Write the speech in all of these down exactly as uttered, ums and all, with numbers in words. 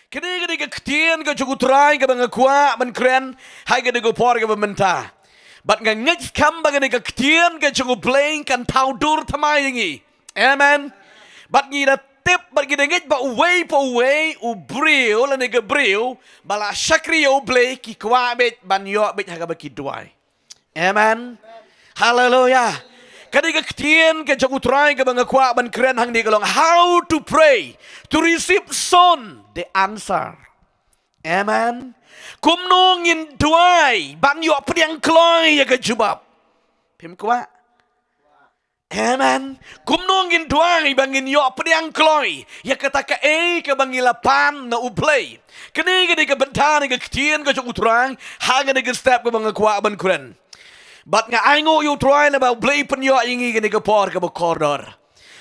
Kane ka dei ka ktien ka jong U Trai kaba nga kwah ban kren ha kane ka por kaba mynta. Bad nga ngeit skhem ba kane ka ktien ka jong U Blei kan thaw dur thymmai ïa ngi. Amen. Bad ngi da tip bad ngi da ngeit ba uwei pa uwei u briew lane ka briew ba la shakri ïa U Blei ki kwah beit ban ïoh beit ha kaba ki duwai. Amen. Haleluya. Ka dei ka ktien ka jong U Trai kaba nga kwah ban kren hangne ka long how to pray to receive soon the answer. Amen. Kumno ngin duwai ban ïoh pdiang kloi ïa ka jubab. Phim kwah? Amen. Kumno ngin duwai ba ngin ïoh pdiang kloi ïa kata kaei kaba ngi la pan na U Blei. Kane ka dei ka bynta ne ka ktien ka jong U Trai ha kane ka step kaba nga kwah ban kren. Bad nga ainguh ïa U Trai naba U Blei pynïoh ïa ngi kane ka por kaba kordor.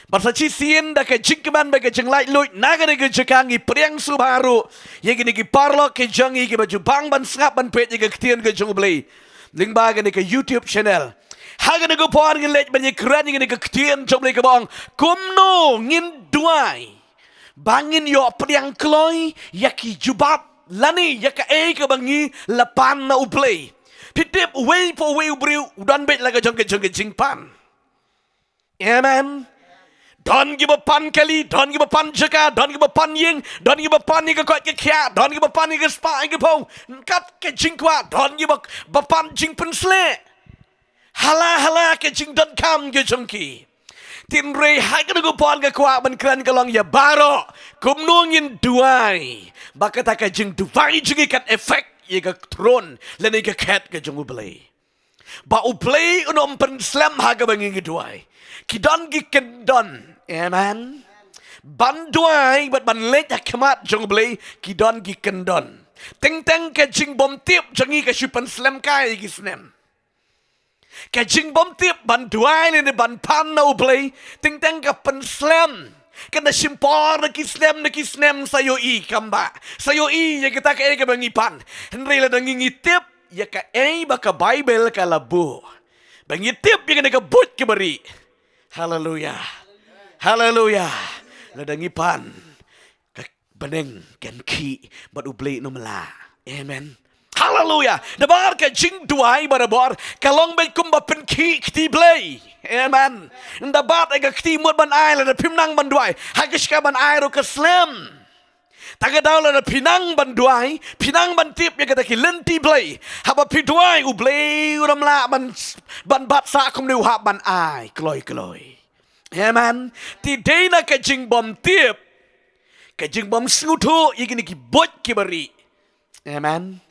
Bad sa shisien da ka jingkmen bad ka jinglaitluid na kane ka jaka ngi pdiang sngewbha ruh ïa kine ki paralok ki jong ngi kiba ju bang ban sngap ban peit ïa ka ktien ka jong U Blei lyngba kane ka YouTube channel. Ha kane ka por ngin leit ban ïakren ïa kane ka ktien jong U Blei kaba ong kumno ngin duwai ba ngin ïoh pdiang kloi ïa ki jubab lane ïa kaei kaba ngi la pan na U Blei. Phi tip uwei pa uwei u briew u don beit la ka jong ka jong ka jingpan. Amen. Don kiba pan kali, don kiba pan jaka, don kiba pan ïing, don kiba pan ïa ka koit ka khiah, don kiba pan ïa ka spah ïa ka phew. Kat ka jingkwah, don kiba ba pan jingpynsleh. Hala hala ka jingdonkam ka jong ki. Hynrei ha kane ka por nga kwah ban kren ka long ïa baroh kumno ngin duwai ba kata ka jingduwai jong ngi kan effect ïa ka throne lane ka khet ka jong U Blei. Ba U Blei un ym pynslem ha kaba ngi ngi duwai. Ki don ki kyndon. Amen. Ban duwai bad ban leit ha khmat jong U Blei ki don ki kyndon. Teng teng ka jingbymtip jong ngi ka shu pynslem kai ïa ki snem. Ka jingbymtip ban duwai lane ban pan na U Blei teng teng ka pynslem. Kan da shim por na ki snem na ki snem sa ïohi kam ba sa ïohi ïa kata kaei kaba ngi pan. Hynrei lada ngi ngi tip ïa kaei ba ka Baibl ka la buh ba ngi tip ïa kane ka buit kaba rieh. Haleluya. Haleluya. Lada ngi pan ka bneng kan khih bad U Blei un ym lah. Amen. Haleluya. Namar ka jingduwai barabor ka long beit kumba pynkhih kti Blei. Amen. Ynda bat ïa ka kti mut ban ai lada phim nang ban duwai ha ka shka ban ai ruh ka slem. Ta ka daw lada phi nang ban duwai phi nang ban tip ïa kata ki lynti Blei. Haba phi duwai U Blei un ym lah ban ban bat sah kumne u hap ban ai kloi kloi. Amen. Te dei na ka jingbymtip ka jingbymsngewthuh ïa kine ki buit kiba rieh. Amen.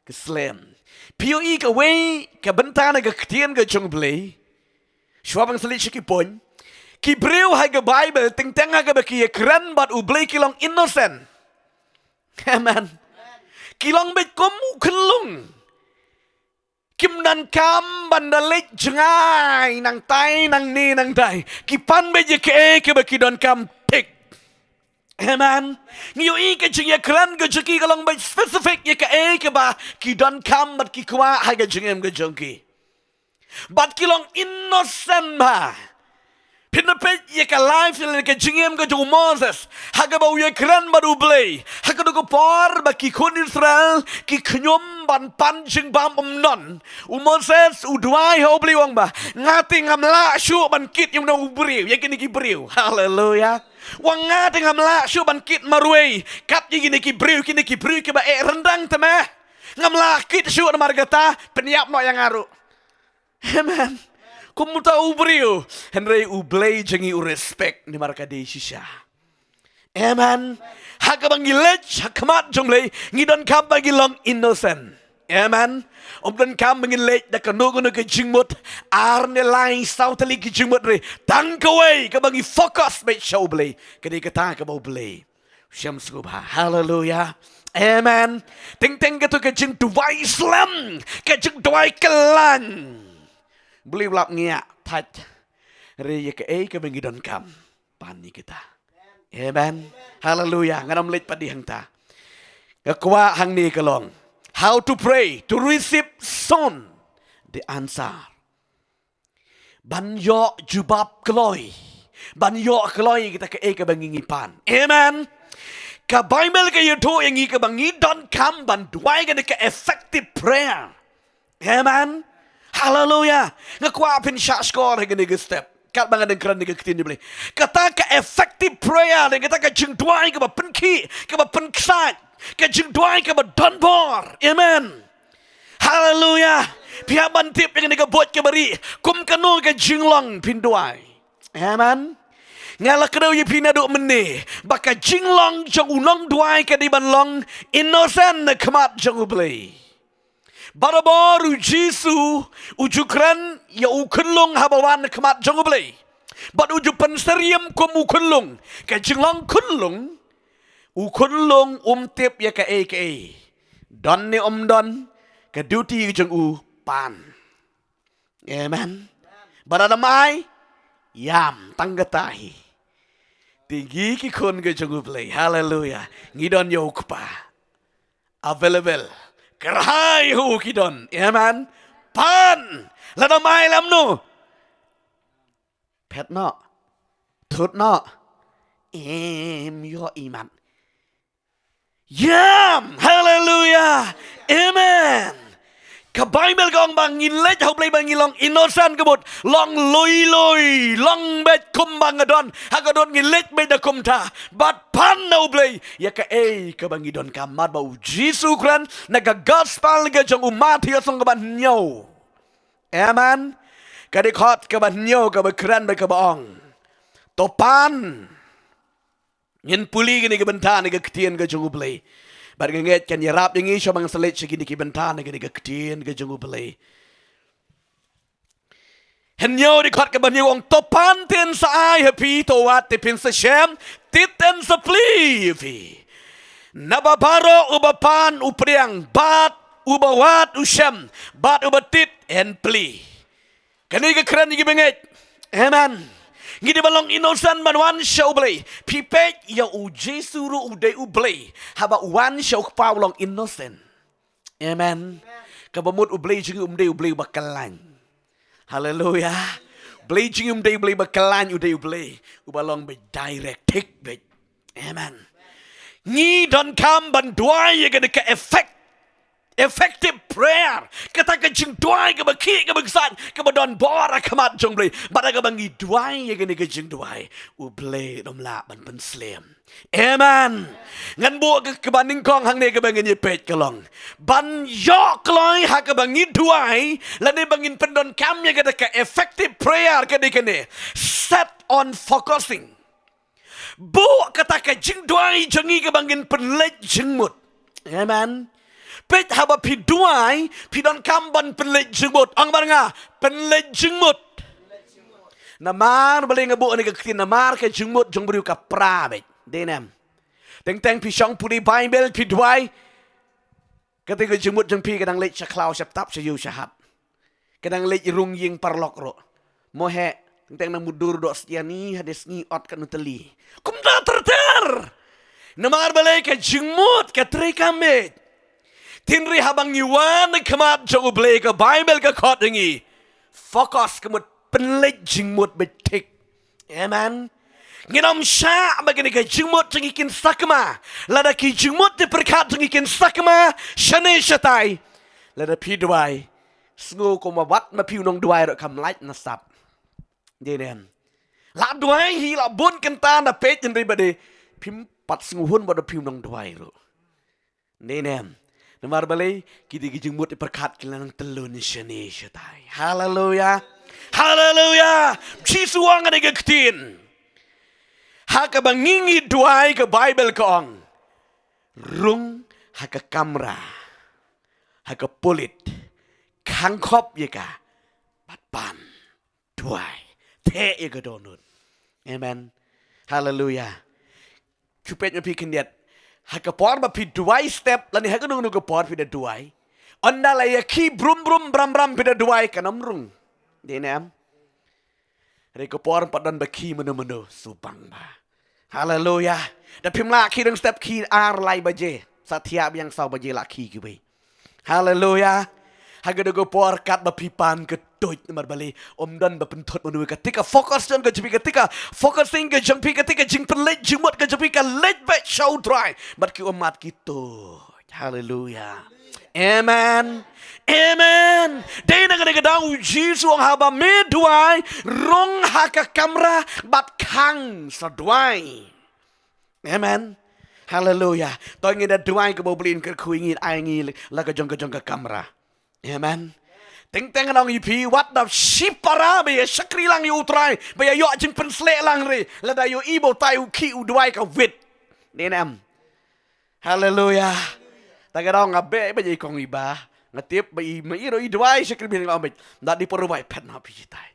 Ka slem. Phi ïohi kawei ka bynta na ka ktien ka jong U Blei. Shuwa ban sa leit sha ki point. Ki briew ha ka Baibl teng teng ha kaba ki ïakren bad U Blei ki long innocent. Amen. Ki long beit kum u khyllung. Kim donkam ban da leit jngai nangtai nangne nangtai. Ki pan beit ïa kaei kaba ki donkam thik. Amen. Ngi ïohi ka jingïakren ka jong ki ka long beit specific ïa kaei kaba ki donkam bad ki kwah ha ka jingim ka jong ki. Bad ki long innocent bha. Phin da peit ïa ka life ïa ka jingim ka jong u Moses ha kaba u ïakren bad U Blei ha kano ka por ba ki khun Israel ki khñium ban pan jingbam umnon. U Moses u duwai ha U Blei u ong ba nga te ngam lah shuh ban kit ïa uno u briew ïa kine ki briew. Haleluya. Wa nga te ngam lah shuh ban kit marwei kat ïa kine ki briew kine ki briew kiba eh ryndang te me. Ngam lah kit shuh namar kata pynïap noh ïa nga ruh. Amen. Kum uta u briew. Hynrei U Blei jong ngi u respect namar ka dei shisha. Amen. Ha kaba ngi leit ha khmat jong U Blei ngi donkam ba ngi long innocent. Amen. Ym donkam ba ngin leit da kano kano ka jingmut ar ne lai saw tylli ki jingmut re tang kawei kaba ngi focus beit sha U Blei. Ka dei kata kaba U Blei u shem sngewbha. Haleluya. Amen. Teng teng kato ka jingduwai slem ka jingduwai kyllain. U Blei u lap ngiah thait re ïa kaei kaba ngi donkam. Pan ïa kita. Amen. Haleluya. Ngan ym leit pat dih hangta. Nga kwah hangne ka long how to pray to receive soon the answer. Ban ïoh jubab kloi. Ban ïoh kloi kita kaei kaba ngi ngi pan. Amen. Ka Bible ka ïathuh ïa ngi kaba ngi donkam ban duwai kane ka effective prayer. Amen. Hallelujah. Nga kwah phin shah shkor ha kane ka step. Katba nga dang kren ïa ka ktien jong U Blei. Kata ka effective prayer, ne kata ka jingduwai kaba pynkhih, kaba pynkhiah, ka jingduwai kaba donbor. Amen. Hallelujah. Phi hap ban tip ïa kane ka buit kaba rieh. Kum kano ka jinglong phin duwai. Amen. Nga la kdew ïa phi naduh mynne ba ka jinglong jong u nongduwai ka dei ban long innocent na khmat jong U Blei. Barabor U Jisu u ju kren ïa u khunlung haba wan na khmat jong U Blei. Bad u ju pynsyriem kum u khunlung. Ka jinglong khunlung, u khunlung um tip ïa kaei kaei. Don ne um don, ka duty jong u pan. Amen. Bad lada ym ai, ïam, tang kata hi. Te ngi ki khun ka jong U Blei. Hallelujah. Ngi don ïa u Kpa. Available. Kyrhai ha u ki don. Amen. Pan. Lada ym ai lem no. Phet noh. Thut noh. Em ïoh imat. Ïam. Hallelujah. Amen. Ka Bible ka ong ba ngin leit ha U Blei ba ngin long innocent ka mut. Long lui lui. Long beit kumba nga don. Ha ka don ngin leit beit da kumta. Bad pan na U Blei ïa kaei kaba ngi donkam. Namar ba U Jisu u kren na ka gospel ka jong u Mathaios lynnong kaba hynñiew. Amen. Ka dkhot kaba hynñiew kaba kren bad kaba ong, to pan. Ngin pule kine ki bynta na ka ktien ka jong U Blei. Bad nga ngeit kan ïarap ïa ngi shuwa ba ngan sa leit sha kine ki bynta na kane ka ktien ka jong U Blei. Hynñiew, dkhot kaba hynñiew ong, to pan te yn sa ai ha phi, to wad te phin sa shem, tit te yn sa plie ïa phi. Naba baroh uba pan u pdiang, bad uba wad u shem, bad uba tit yn plie. Kane ka kren ïa ki bangeit. Amen. Ngi dei ban long innocent ban wan sha U Blei. Phi peit ïa U Jisu ruh u dei U Blei. Haba u wan sha u Kpa u long innocent. Amen. Kaba mut U Blei jong ngi um dei U Blei uba kyllain. Haleluya. Blei jong ngi um dei U Blei uba kyllain, u dei U Blei uba long beit direct, thik beit. Amen. Ngi donkam ban duwai ïa kane ka effect, effective prayer. Kata ka jingduwai kaba khih, kaba ksan, kaba donbor ha khmat jong U Blei. Bad kaba ngi duwai ïa kane ka jingduwai, U Blei un ym lah ban pynslem. Amen. Ngan buh ka, kaba nyngkong hangne kaba ngan ïa peit ka long ban ïoh kloi ha kaba ngi duwai, lane ba ngin pyndonkam ïa kata ka effective prayer ka dei kane. Set on focusing. Buh kata ka jingduwai jong ngi kaba ngin pynleit jingmut. Amen. Peit haba phi duwai, phi donkam ban pynleit jingmut. Ong bad nga, pynleit jingmut. Namar balei nga buh kane ka ktien, namar ka jingmut jong briew ka pra beit. Dei ne em? Teng teng phi shong pule Baibl, phi duwai. Kata ka jingmut jong phi ka dang leit sha khlaw, sha btap, sha ïew, sha hat. Ka dang leit rung ïing paralok ruh. Mo heh, teng teng na mutdur dohsyiar, hadien sngi ot katno tylli. Kumta ter ter. Namar balei? Ka jingmut ka trei kam beit. Hynrei haba ngi wan ha khmat jong U Blei, ka Baibl ka khot ïa ngi, focus, ka mut pynleit jingmut beit thik. Amen. Ngin ym shah ba kine ki jingmut jong ngi kin sakma. Lada ki jingmut ki pyrkhat jong ngi kin sakma shane shatai, lada phi duwai, sngew kumba wat ma phi u nongduwai ruh kam lait na sap. Dei ne em? La duwai hi, la bun kynta na peit, hynrei ba dei phim pat sngewhun ba dei phi u nongduwai ruh. Dei ne em? Namar balei? Kine ki jingmut ki pyrkhat ki la nang tyllun shane shatai. Haleluya. Haleluya. Jisu ong kane ka ktien. Ha kaba ngi ngi duwai, ka Baibl ka ong, rung ha ka kamra, ha ka pulit, khang khop ïa ka, bad pan. Duwai. Theh ïa ka dohnud. Amen. Haleluya. Shu peit ma phi khyndiat. Ha ka por ba phi duwai step, lane ha kano kano ka por phi da duwai, ynda la ïa khih brum brum bram bram phi da duwai, kan ym rung. Dei ne em? Hynrei ka por pat don ba khih mano mano, shu bang bha. Haleluya. Da phim lah khih dang step, khih ar lai baje. Sa thiah biang saw baje la khih kiwei. Haleluya. Ha kata ka por katba phi pan ka tuid namar balei ym don ba pynthut mano kata ka focus jong ka jong phi, kata ka focusing ka jong phi, kata ka jingpynleit jingmut ka jong phi ka leit beit sha U Trai. Bad ki ummat ki tuid. Haleluya. Amen. Amen. Dei na kane ka daw u Jisu u ong haba me duwai, rung ha ka kamra bad khang sa duwai. Amen. Haleluya. To ngi da duwai kaba U Blei un kyrkhu ïa ngi, ai ngi la ka jong ka jong ka kamra. Amen. Teng teng ngan ong ïa phi, wat da shipara ba ïa shakri lang ïa U Trai, ba ïa ïoh jingpynsleh lang re. Lada ïohi ba utai u khih u duwai ka wit. Dei ne em? Haleluya. Ta ka daw nga beh ba ïa i kong i bah. Nga tip ba i ma i ruh i duwai shakri bha, nga ong beit, da dei para bai phet na phi jitai.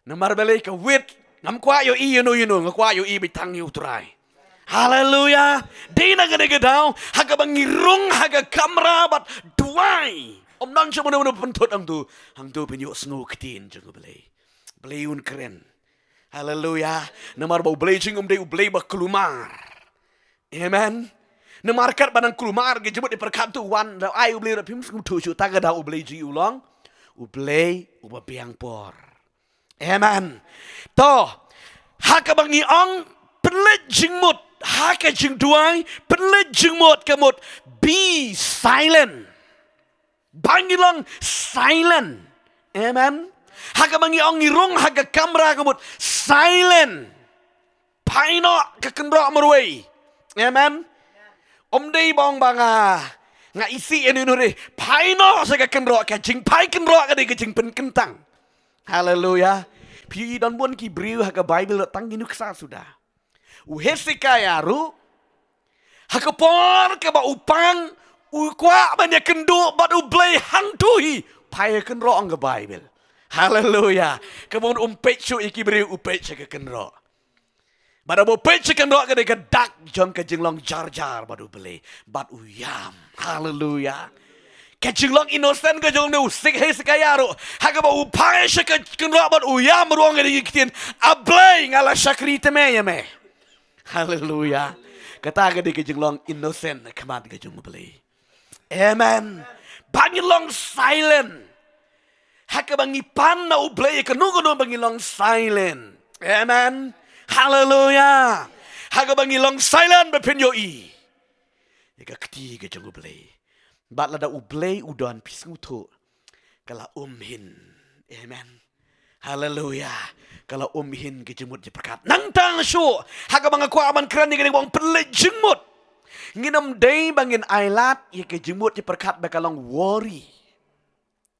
Namar balei ka wit, ngam kwah ïohi ïano ïano, nga kwah ïohi beit tang ïa U Trai. Haleluya. Dei na kane ka daw, ha kaba ngi rung ha ka kamra bad duwai, ym don shuh mano mano pynthut hangto. Hangto phin ïohsngew ktien jong U Blei. Blei un kren. Haleluya. Namar ba U Blei jong ngi um dei U Blei ba kulmar. Amen. Namar katba nang kulmar ka jingmut jingpyrkhat to, wan da ai U Blei ruh phim sngewthuh shuh, ta ka daw U Blei jong ngi u long U Blei uba biang por. Amen. To, ha kaba ngi ong pynleit jingmut ha ka jingduwai, pynleit jingmut ka mut be silent. Ba ngi long silent. Amen. Ha kaba ngi ong ngi rung ha ka kamra ka mut silent. Phai noh ka kynroh marwei. Amen. Ym dei ba ong ba nga, nga isih ïano ïano re. Phai noh sha ka kynroh, ka jingphai kynroh ka dei ka jingpynkyntang. Haleluya. Phi i don bun ki briew ha ka Baibl ruh tang ki nuksa suda. U Hesekiah ruh, ha ka por kaba u pang, u kwah ban ïakynduh bad U Blei hangto hi. Phai ha kynroh ong ka Baibl. Haleluya. Kaba un um peit shuh ïa ki briew, u peit sha ka kynroh. Bad haba u peit sha ka kynroh ka dei ka dak jong ka jinglong jar jar bad U Blei. Bad u ïam. Haleluya. Ka jinglong innocent ka jong une u Hesekiah ruh, ha kaba u phai sha ka kynroh bad u ïam ruh, ong ka dei ki ktien, A Blei, nga la shakri te me ïa me. Haleluya. Kata ka dei ka jinglong innocent ha khmat ka jong U Blei. Amen. Ba ngi long silent. Ha kaba ngi pan na U Blei, kano kano ba ngi long silent. Amen. Haleluya. Ha kaba ngi long silent ba phin ïohi ïa ka kti ka jong U Blei. Bad lada U Blei u don, phi sngewthuh, ka la um hin. Amen. Haleluya. Ka la um hin ka jingmut jingpyrkhat. Nangta shuh, ha kaba nga kwah ban kren ïa kane kaba ong pynleit jingmut, ngin ym dei ba ngin ailad ïa ka jingmut jingpyrkhat ba ka long worry.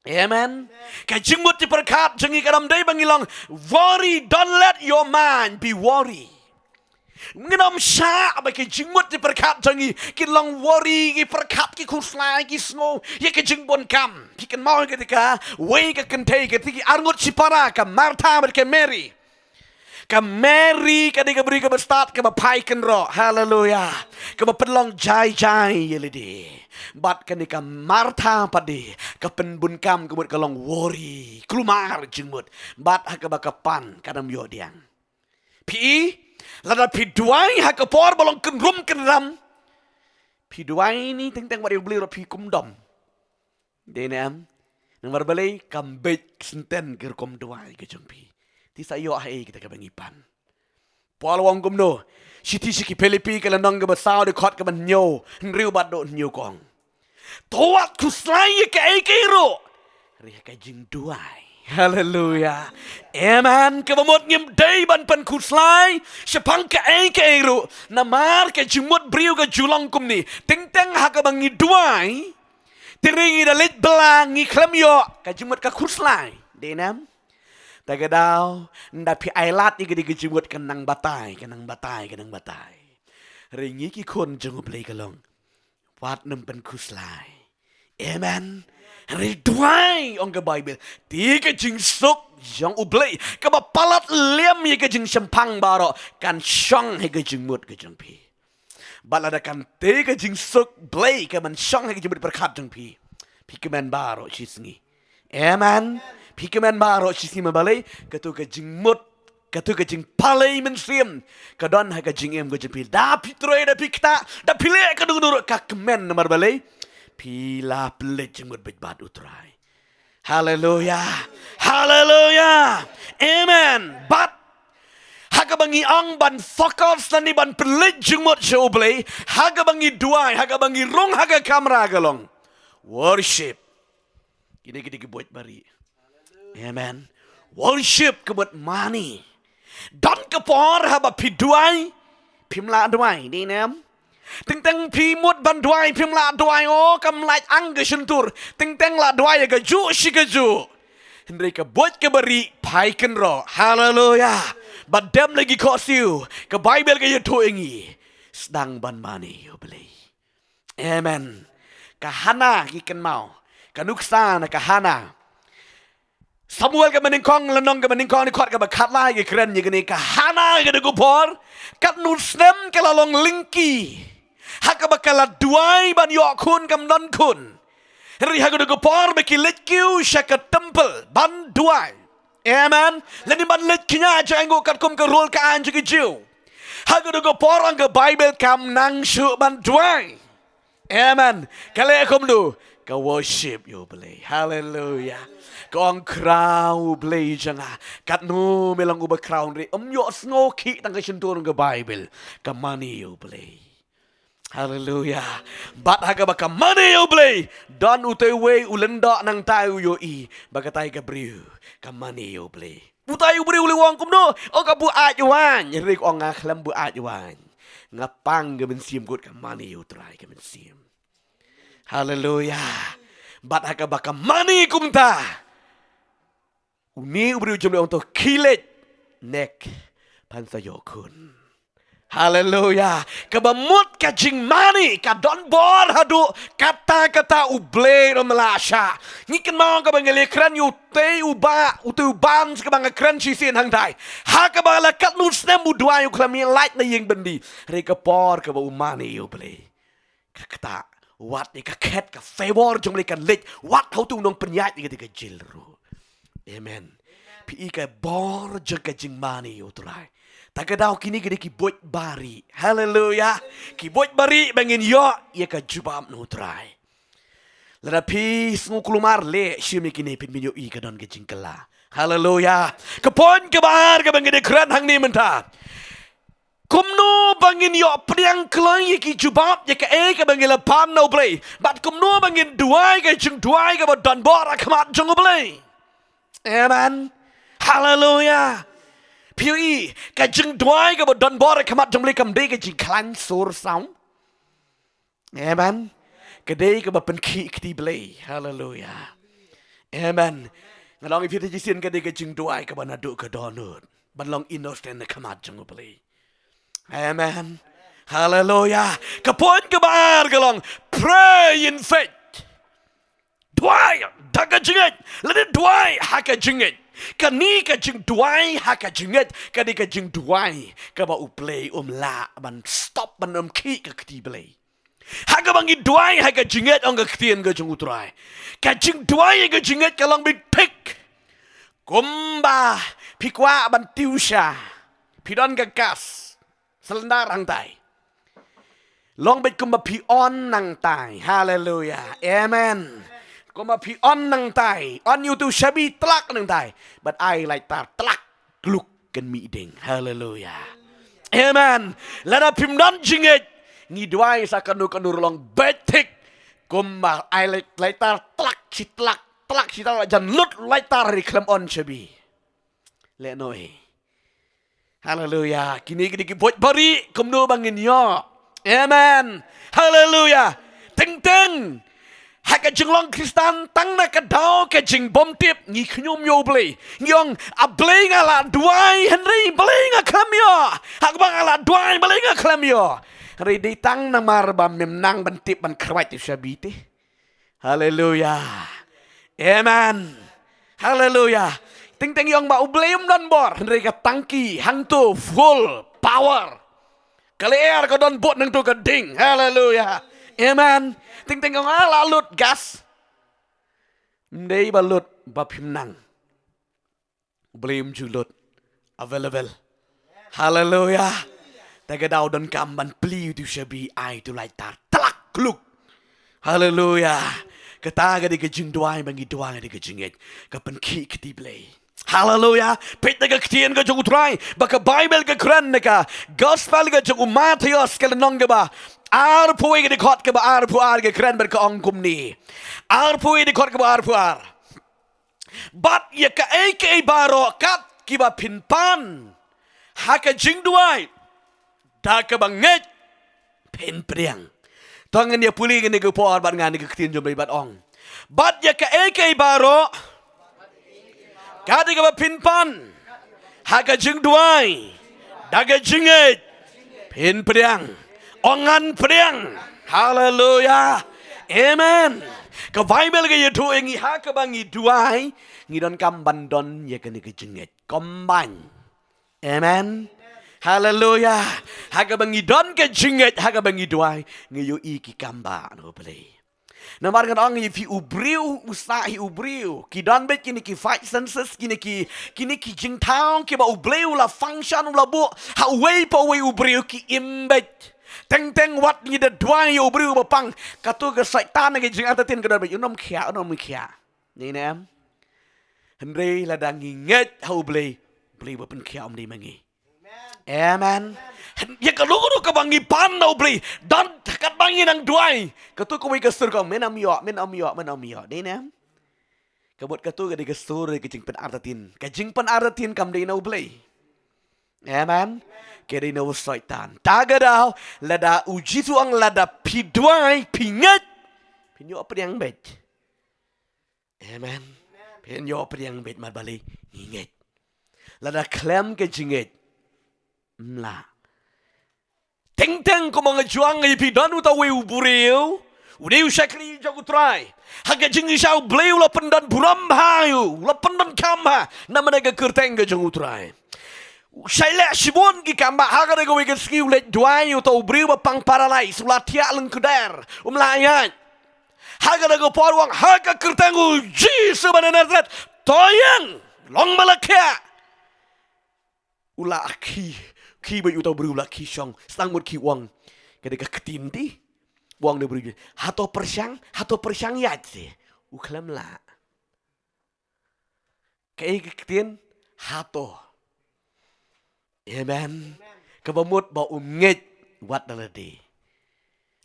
Amen. Ka jingmut jingpyrkhat jong ngi kan ym dei ba ngi long worry. Don't let your mind be worry. Ngin ym shah ba ki jingmut jingpyrkhat jong ngi kin long worry, ki pyrkhat, ki khuslai, ki sngew ïa ki jingbun kam. Phi kynmaw ïa kata kawei ka kynthei, kata ki arngut shipara, ka Martha bad ka Mary. Ka Mary ka dei ka briew kaba stad, kaba phai kynroh. Haleluya. Kaba pynlong jai jai ïa lade. Bad kane ka Martha pat de, ka pynbun kam, ka mut ka long worry, kulmar jingmut. Bad ha kaba ka pan, kan ym ïoh diang. Phi i, lada phi duwai ha ka por ba long kynrum kynram, phi duwai ni teng teng wat ïa U Blei ruh phi kum dom. Dei ne em? Namar balei? Kam beit synten ka rukom duwai ka jong phi. Te sa ïoh ha ei kita kaba ngi pan? Paul u ong kumno? Shithi sha ki Philippi ka lynnong kaba saw, dkhot kaba hynñiew, hynriew bad dkhot hynñiew, ka ong, to wat khuslai ïa kaei kaei ruh, hynrei ha ka jingduwai. Haleluya. Amen. Kaba mut ngim dei ban pynkhuslai shaphang kaei kaei ruh. Namar ka jingmut briew ka ju long kumne. Teng teng ha kaba ngi duwai, te hynrei ngi da leit bylla, ngi khlem ïoh, ka jingmut ka khuslai. Dei ne em? Ta ka daw, ynda phi ailad ïa kane ka jingmut, kan nang batai, kan nang batai, kan nang batai. Hynrei ngi ki khun jong U Blei ka long, wat nym pynkhuslai. Amen. Hynrei duwai, ong ka Baibl, te ka jingsuk jong U Blei kaba palat liam ïa ka jingshemphang baroh kan shong ha ka jingmut ka jong phi. Bad lada kan tei ka jingsuk Blei kaban shong ha ka jingmut pyrkhat jong phi, phi kmen baroh shi sngi. Amen. Phi kmen baroh shi sngi, namar balei? Kato ka jingmut, kato ka jingpalei mynsiem ka don ha ka jingim ka jong phi. Da phi trei, da phi ktah, da phi leh kano kano ruh, ka kmen. Namar balei? Phi la pynleit jingmut bad U Trai. Haleluya. Haleluya. Amen. Bad ha kaba ngi ong ban focus lane ban pynleit jingmut sha U Blei, ha kaba ngi duwai, ha kaba ngi rung ha ka kamra ka long worship. Kine ki dei ki buit bari. Amen. Worship ka mut mane. Don ka por haba phi duwai, phim lah duwai, dei ne em? Teng teng phi mut ban duwai, phim lah duwai, o kam lait ang ka shyntur. Teng teng lah duwai ka juh shi ka juh. Hynrei ka buit ka bari phai kynroh. Haleluya. Ba dem la ki khohsiew, ka Baibl ka ïathuh ïa ngi, sdang ban mane ïa U Blei. Amen. Ka Hana, ngi kynmaw, ka nuksa na ka Hana. Samuel kaba nyngkong, lynnong kaba nyngkong, dkhot kaba khatlai, ka kren ïa kane. Ka Hana, ka dei ka por, katno snem ka la long lyngkhi, ha kaba ka la duwai ban ïoh khun kam don khun. Hynrei ha ka dei ka por ba ki leit kiew sha ka temple ban duwai. Amen. Lane ban leit kñia jingaiñ katkum ka rule ka aiñ jong ki Jiw. Ha ka dei ka por, ong ka Baibl, kam nang shuh ban duwai. Amen. Ka leh kumno? Ka worship ïa U Blei. Haleluya. Ka ong, Khraw Blei jong nga, katno me long uba khraw, hynrei ym ïohsngew khih tang ka shyntur, ong ka Baibl. Ka mane ïa U Blei. Haleluya. Bad ha kaba ka mane ïa U Blei, don utai uwei u lyngdoh nangtai, u ïohi ba katai ka briew ka mane ïa U Blei. Utai u briew u leh, u ong kumno? O, ka buaid waiñ. Hynrei ka ong, nga khlem buaid waiñ. Nga pang ka mynsiem, kut ka mane ïa U Trai ka mynsiem. Haleluya. Bad ha kaba ka mane kumta, une u briew jong U Blei, ong to, khie leit, nek, phan sa ïoh khun. Haleluya. Kaba mut ka jingmane ka don bor haduh katta katta, U Blei ruh um lah shah. Ngi kynmaw kaba ngi la kren ïa utei u bah, utei u bah, kaba nga kren shisien hangtai. Ha kaba la katno snem u duwai, u khlem ïa lait na ïing byndi. Hynrei ka por kaba u mane ïa U Blei, ka ktah, wat ïa ka khet, ka favor jong U Blei kan leit, wat ha utu u nongpynïaid ïa kata ka jil ruh. Amen. Phi i ka bor jong ka jingmane ïa U Trai. Ta ka daw kine ki dei ki buit bari. Haleluya. Ki buit bari ba ngin ïoh ïa ka jubab na U Trai. Lada phi sngew kulmar, leh shim ïa kine, phin ïohi ka don ka jingkylla. Haleluya. Ka point kaba ar kaba ngi dei kren hangne mynta, kumno ba ngin ïoh pdiang kloi ïa ki jubab ïa kaei kaba ngi la pan na U Blei, bad kumno ba ngin duwai ka jingduwai kaba don bor ha khmat jong U Blei. Amen. Haleluya. Phi ïohi, ka jingduwai kaba don bor ha khmat jong U Blei kam dei ka jingkhlaiñ sur saw. Amen. Ka dei kaba pynkhih kti Blei. Haleluya. Amen. Nga la ong ïa phi te shisien, ka dei ka jingduwai kaba naduh ka dohnud, ban long innocent na khmat jong U Blei. Amen. Haleluya. Ka point kaba ar ka long, pray in faith. Duwai da ka jingngeit, lane duwai ha ka jingngeit. Kane ka jingduwai ha ka jingngeit ka dei ka jingduwai kaba U Blei um lah ban stop, ban ym khih ka kti Blei. Ha kaba ngi duwai ha ka jingngeit, ong ka ktien ka jong U Trai, ka jingduwai ha ka jingngeit ka long beit thik. Kumba phi kwah ban tiew sha, phi don ka gas cylinder hangtai. Long beit kumba phi on nangtai. Haleluya. Amen. Kumba phi on nangtai, on ïa utu shabi, tlak nangtai, bad ai lighter, tlak, kluk, kan mih ding. Haleluya. Amen. Lada phim don jingngeit, ngi duwai sa kano kano ruh long beit thik. Kumba ai light-, lighter, tlak shi tlak, tlak shi tlak, jan lut lighter, ri khlem on shabi. Leh noh. Haleluya. Kine ki dei ki buit bari, kumno ba ngin ïoh. Amen. Haleluya. Teng teng ha ka jinglong Khristan, tang na ka daw ka jingbymtip, ngi khñium ïa U Blei. Ngi ong, A Blei, nga la duwai, hynrei Blei nga khlem ïoh. Ha kaba nga la duwai, Blei nga khlem ïoh. Hynrei dei tang namar ba mem nang ban tip ban khrwait ïa u shabi te. Haleluya. Amen. Haleluya. Teng teng ong ba U Blei um don bor, hynrei ka tangki hangto full power. Ka lyer ka don bud hangto ka ding. Haleluya. Amen. Teng teng ong, ah, la lut gas. Ym dei ba lut ba phim nang. U Blei um ju lut. Available. Haleluya. Te ka daw donkam ban plie utu shabi, ai utu lighter, tlak, kluk. Haleluya. Kata ka dei ka jingduwai ba ngi duwai, ka dei ka jingngeit, ka pynkhih kti Blei. Haleluya. Peit na ka ktien ka jong U Trai, ba ka Baibl ka kren na ka Gospel ka jong u Mathaios, ka lynnong kaba arphew, ka dkhot kaba arphew ar, ka kren bad ka ong kumne. Arphew, ka dkhot kaba arphew ar. Bad ïa kaei kaei baroh kat kiba phin pan ha ka jingduwai da kaba ngeit, phin pdiang. To ngin ïa pule kane ka por bad nga na ka ktien jong Blei bad ong. Bad ïa kaei kaei baroh kat kaba phin pan ha ka jingduwai da ka jingngeit, phin pdiang. Ong ngan pdiang. Haleluya. Amen. Ka Baibl ka ïathuh ïa ngi ha kaba ngi duwai, ngi donkam ban don ïa kane ka jingngeit. Combine. Amen. Haleluya. Ha kaba ngi don ka jingngeit, ha kaba ngi duwai, ngi ïohi ki kam ba na U Blei. Namar ngan ong ïa phi, u briew u sah hi u briew. Ki don beit kine ki five senses, kine ki, kine ki jingthaw kiba U Blei u la function, u la buh ha uwei pa uwei u briew, ki im beit. Teng teng wat ngi da duwai ïa u briew ba pang, kato ka Soitan na ka jingartatien ka don beit, un ym khiah, un ym khiah. Ngi ne em? Hynrei lada ngi ngeit ha U Blei, U Blei ba pynkhiah um dei ma ngi. Amen. Ïa kano kano kaba ngi pan na U Blei, don katba ngi nang duwai, kato kawei ka sur ka ong, men ym ïoh, men ym ïoh, men ym ïoh. Dei ne em? Ka mut kato ka dei ka sur ka jingpynartatien. Ka jingpynartatien kam dei na U Blei. Amen. Ka dei na u Soitan. Ta ka daw, lada U Jisu ong lada phi duwai, phi ngeit, phin ïoh pdiang beit. Amen. Phin ïoh pdiang beit namar balei? Ngi ngeit. Lada khlem ka jingngeit, ym lah. Teng teng kumba nga ju ong ïa phi, don uta uwei u briew, u dei u shakri jong U Trai. Ha ka jingshisha U Blei u la pyndon burom bha ïa u, u la pyndonkam bha namar ka kyrteng ka jong U Trai. Shai leh shibun ki kam ba, ha kata kawei ka sngi u leit duwai ïa uta u briew ba pang paralyze, u la thiah lyngkhuder, um lah ïaid. Ha kata ka por u ong, ha ka kyrteng U Jisu ba na Nasaret, to ïeng, long ba la khiah. U la khie, khie beit uta u briew, u la khie shong, sdang mut khie, u ong, ka dei ka ktien te. U ong na u briew, hato pyrshang, hato pyrshang ïaid te. U khlem lah. Kaei ka ktien? Hato. Amen. Kaba mut ba um ngeit wat da lade.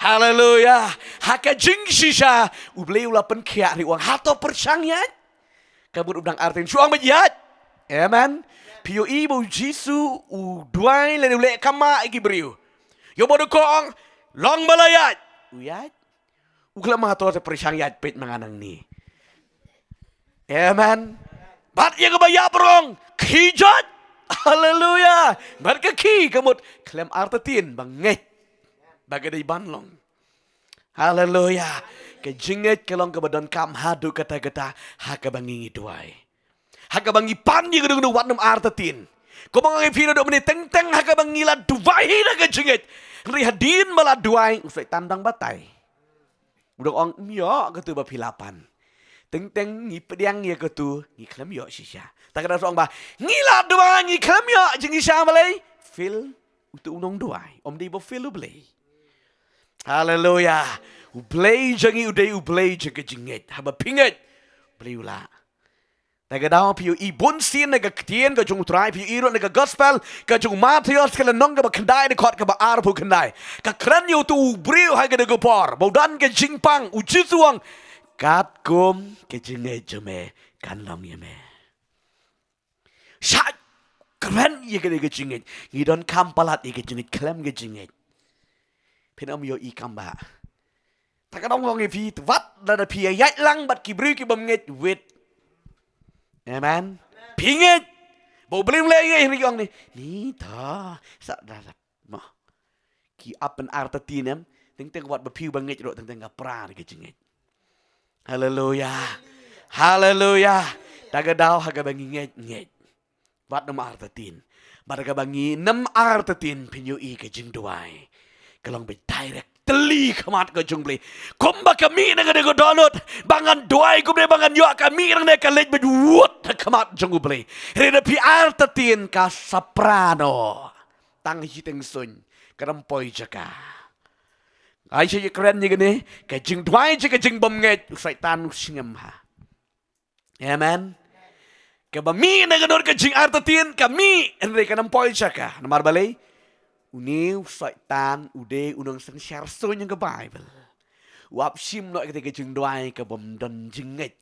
Haleluya. Ha ka jingshisha U Blei u la pynkhiah ri, u ong, hato pyrshang ïaid? Ka mut u dang artatien, shu ong beit ïaid. Amen. Phi ïohi ba U Jisu u duwai lane u leh kamai ïa ki briew. Ïoh ba u da ong, long ba la ïaid, u ïaid. U khlem, hato te pyrshang ïaid, peit ma nga nangne. Amen. Bad ïa kaba ïap ruh, khie jot. Haleluya. Bad ka khie, ka mut khlem artatien ba ngeit ba ka dei ban long. Haleluya. Ka jingngeit ka long kaba donkam haduh katta katta ha kaba ngi ngi duwai. Ha kaba ngi pan ïa kano kano, wat nym artatien. Kumba nga ong ïa phi naduh mynne, teng teng ha kaba ngi la duwai hi da ka jingngeit. Hynrei hadien ba la duwai, u Soitan dang batai. U dang ong, ym ïoh katu ba phi la pan. Teng teng ngi pdiang ïa katu, ngi khlem ïoh shisha. Ta ka dang ong ba ngi la duwai, ngi khlem ïoh jingshisha, balei? Fail. Utu u nongduwai, um dei ba fail U Blei. Haleluya. U Blei jong ngi u dei U Blei jong ka jingngeit. Haba phi ngeit, U Blei u lah. Ta ka daw phi ïohi bunsien na ka ktien ka jong U Trai, phi ïohi ruh na ka Gospel ka jong u Mathaios, ka lynnong kaba khyndai, dkhot kaba arphew khyndai. Ka kren ïa utu u briew ha kata ka por ba u don ka jingpang, U Jisu u ong, katkum ka jingngeit jong me, kan long ïa me. Shah kren ïa kane ka jingngeit. Ngi donkam palat ïa ka jingngeit, khlem ka jingngeit phin ym ïohi kam ba. Ta ka dang ong ïa phi, wat lada phi ïaid lang bad ki briew ki bym ngeit, wait. Amen. Phi ngeit ba U Blei um leh ïa ngi, hynrei ki ong ne, ni ta sa da da. Mo. Ki ap ban artatien em, teng teng wat ba phi ba ngeit ruh teng teng ka pra da ka jingngeit. Haleluya. Haleluya. Ta ka daw ha kaba ngi ngeit, ngeit. Wat nym artatien. Bad ha kaba ngi nym artatien, phin ïohi ka jingduwai ka long beit direct, tylli khmat ka jong U Blei. Kumba ka mih na ka dei ka dohnud, ba ngan duwai kumne ba ngan ïoh, ka mih nangne ka leit beit wut ha khmat jong U Blei. Hynrei lada phi artatien, ka soprano. Tang hi teng suiñ, ka dang poi jaka. Ai sha ïakren ïa kane, ka jingduwai jong ka jingbymngeit, u Soitan u sngem ha. Amen. Kaba mih na ka nud ka jingartatien, ka mih, hynrei kan ym poi sha ka. Namar balei? Une u Soitan, u dei u nongsynshar suiñ jong ka Baibl. U ap shim noh ïa kata ka jingduwai kabym don jingngeit.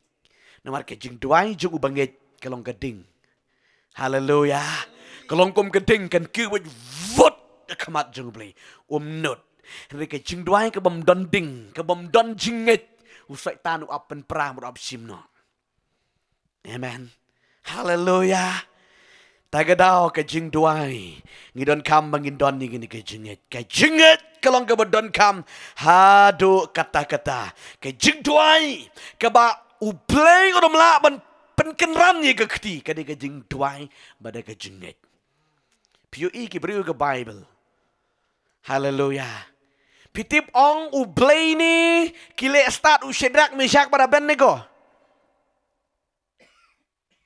Namar ka jingduwai jong u bangeit ka long ka ding. Haleluya. Ka long kum ka ding kan kiew beit vut ha khmat jong u Blei. Um nud. Hynrei ka jingduwai kabym don ding, kabym don jingngeit, u Soitan u ap pynpra, u ap shim noh. Amen. Haleluya. Ta ka daw ka jingduwai, ngi donkam ba ngin don ïa kane ka jingngeit. Ka jingngeit ka long kaba donkam haduh katta katta. Ka jingduwai kaba u Blei u ym lah ban pynkynran ïa ka kti, ka dei ka jingduwai bad ka jingngeit. Phi ïohi ki briew ka Baibl. Haleluya. Phi tip ong u Blei ne ki leh stad u Shadrak, Meshak bad Abednego?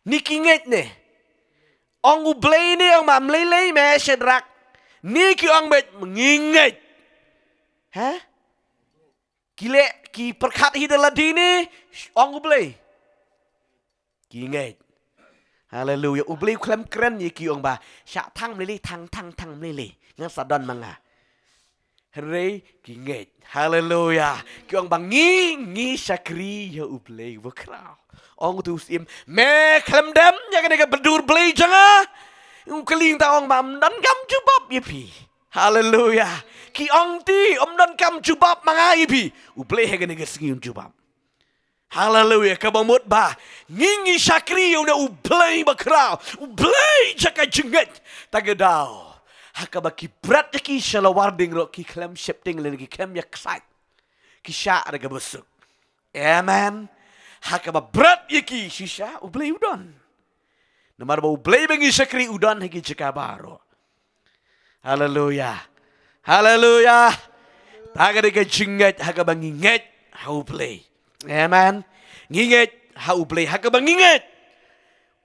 Ne ki ngeit ne? Ong u Blei ne ong ma ym lei lei me Shadrak? Ne ki ong beit ngi ngeit? Ha? Ki leh ki pyrkhat hi da lade ne ong u Blei? Ki ngeit. Haleluya. U Blei u khlem kren ïa ki ong ba shah thang ym lei lei, thang, thang, thang ym lei lei. Nga sa don ma nga. Hynrei ki ngeit. Haleluya. Ki ong ba ngi, ngi shakri ïa u Blei uba khraw. Ong utu u syiem, me khlem dem ïa kane ka dur blei jong nga? U kylli, te ong ba ym donkam jubab ïa phi. Haleluya. Ki ong te ym donkam jubab ma nga ïa phi. U Blei ha kane ka sngi un jubab. Haleluya. Kaba mut ba ngi, ngi shakri ïa une u Blei ba khraw, u Blei jong ka jingngeit. Ta ka daw, ha kaba ki bret ïa ki sha lawar dieng ruh ki khlem sheptieng lane ki khlem ïaksaid. Ki shah da kaba suk. Amen. Ha kaba bret ïa ki shisha u Blei u don. Namar ba u Blei ba ngi shakri u don ha ki jaka baroh. Haleluya. Haleluya. Ta ka dei ka jingngeit ha kaba ngi ngeit ha u Blei. Amen. Ngi ngeit ha u Blei ha kaba ngi ngeit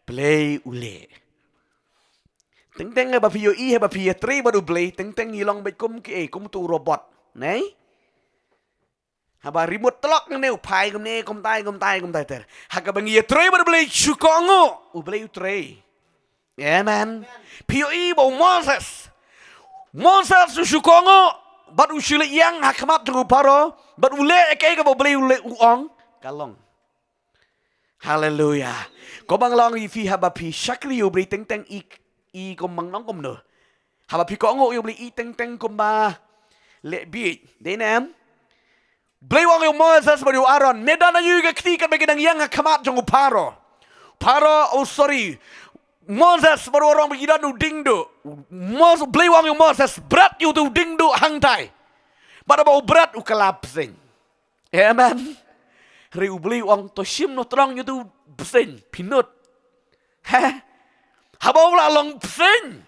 Blei u leh. Teng teng haba phi ïohi, haba phi ïatrei bad u Blei, teng teng ngi long beit kum kiei, kum utu u robot. Nei? Haba remote clock ngan ong phai kumne, kumtai, kumtai, kumtai ter. Ha kaba ngi ïatrei bad u Blei shu kohnguh, u Blei u trei. Amen. Phi ïohi ba u Moses, Moses u shu kohnguh bad u shu leit ïeng ha khmat jong u Pharaoh bad u leh kaei kaba u Blei u leh, u ong, ka long. Haleluya. Kumba nga la ong ïa phi, haba phi shakri ïa u Blei teng teng i, i kumba nong kumno. Haba phi kohnguh ïa u Blei i teng teng kumba leh bieit. Dei ne em? Blei u ong ïa u Moses bad ïa u Aaron, me don aïu ïa ka kti katba ngi dang ïeng ha khmat jong u Pharaoh? Pharaoh, oh sorry, Moses bad u Aaron ba ki don u diengduh. Mos-, Blei u ong ïa u Moses, bret ïa utu u diengduh hangtai. Bad haba u bret u kylla bseiñ. Amen. Hynrei u Blei u ong to shim noh trong ïa utu u bseiñ, phi nud. He? Haba u la long bseiñ,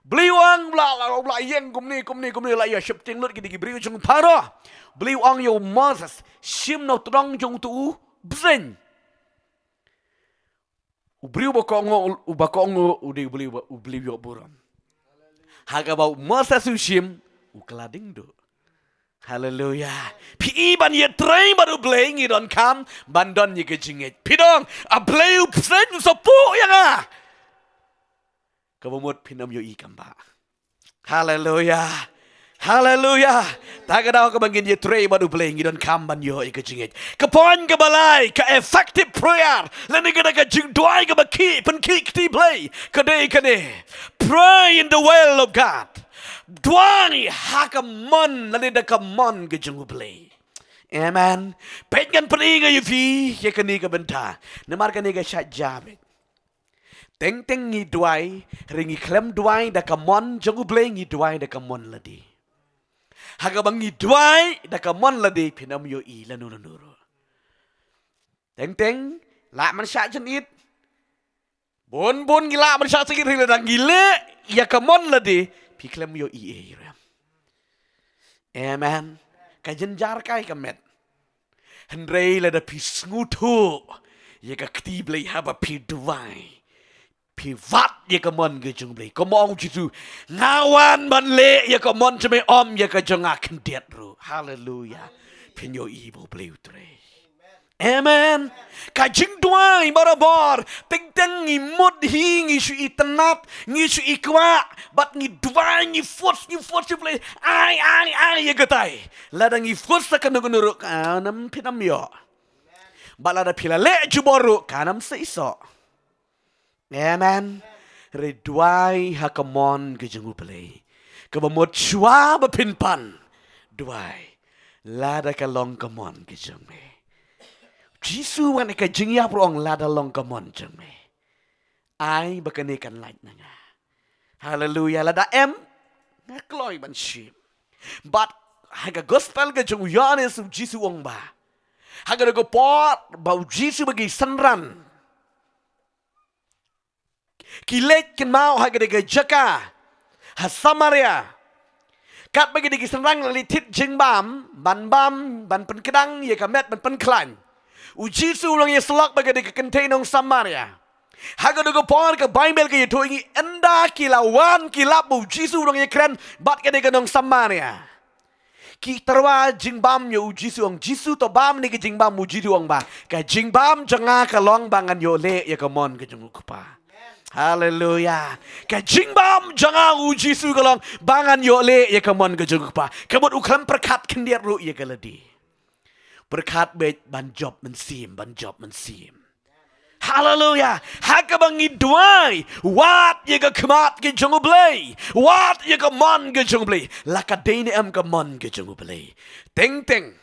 Blei u ong u la, u la ïeng kumne, kumne, kumne, la ïa sheptieng lut kine ki briew jong u Pharaoh. Blei u ong ïa u Moses, shim noh trong jong utu u bseiñ. U briew ba kohnguh, uba kohnguh u dei u Blei, u Blei u ïoh burom. Ha kaba u Moses u shim, u kylla diengduh. Haleluya. Phi i, ban ïatrei bad u Blei ngi donkam ban don ïa ka jingngeit. Phi dong, a Blei u bseiñ u sa puh ïa nga. Kaba mut phin ym ïohi kam ba. Haleluya. Haleluya. Ta ka daw kaba ngin ïatrei bad u Blei ngi donkam ban ïoh ïa ka jingngeit. Ka point kaba lai, ka effective prayer, lane ka da ka jingduwai kaba khih, pynkhih kti Blei, ka dei kane: pray in the will of God. Duwai ha ka mon, lane da ka mon ka jong u Blei. Amen. Peit, ngan pyni ïa phi ïa kane ka bynta. Namar kane ka shait jia beit. Teng teng ngi duwai, hynrei ngi khlem duwai da ka mon jong u Blei, ngi duwai da ka mon lade. Ha kaba ngi duwai da ka mon lade, phin ym ïohi lano lano ruh. Teng teng lah ban shah jingit. Bun bun ngi lah ban shah jingit, hynrei lada ngi leh ïa ka mon lade, phi khlem ïohi ei ruh. Amen. Ka jynjar kai ka met. Hynrei lada phi sngewthuh ïa ka kti Blei haba phi duwai, Phi wad ïa ka mon ka jong U Blei. Kumba ong U Jisu, nga wan ban leh ïa ka mon jong me, ym ïa ka jong nga khyndiat ruh. Haleluia. Phin ïohi ba U Blei u trei. Amen. Ka jingduwai barabor, teng teng ngi mut hi, ngi shu itynnad, ngi shu ikwah, bad ngi duwai, ngi force, ngi force ïa U Blei. Ai, ai, ai, ïa katai. Lada ngi force sa kano kano ruh, kan ym, phin ym ïoh. Bad lada phi la leh jubor ruh, kan ym sa ïoh. Amen. Hynrei duwai ha ka mon ka jong U Blei. Kaba mut shuwa ba phin pan, duwai, lada ka long ka mon ka jong me. Jisu wan ïa ka jingïap ruh, ong lada long ka mon jong me, ai ba kane kan lait na nga. Haleluia. Lada em, nga kloi ban shim. Bad ha ka gospel ka jong u Ïoannis, U Jisu u ong ba ha kano ka por ba U Jisu bad ki synran ki leit kynmaw ha kane ka jaka ha Samaria, katba kine ki synran la leit thied jingbam, ban bam, ban pynkdang ïa ka met, ban pynkhlaiñ, U Jisu u la ïasyllok bad kane ka kynthei nong Samaria. Ha kano ka por ka Baibl ka ïathuh ïa ngi, ynda ki la wan ki lap ba U Jisu u la ïakren bad kane ka nong Samaria, ki tyrwa jingbam ïa U Jisu, ong Jisu, to bam ïa kane ka jingbam. U Jisu u ong ba ka jingbam jong nga ka long ba ngan ïoh leh ïa ka mon ka jong U Kpa. Haleluia. Ka jingbam jong nga, U Jisu, ka long ba ngan ïoh leh ïa ka mon ka jong U Kpa. Ka mut u khlem pyrkhat khyndiat ruh ïa ka lade. Pyrkhat beit ban jop mynsiem, ban jop mynsiem. Haleluia. Ha kaba ngi duwai, wad ïa ka khmat ka jong U Blei, wad ïa ka mon ka jong U Blei. La ka dei ne em ka mon ka jong U Blei? Teng teng,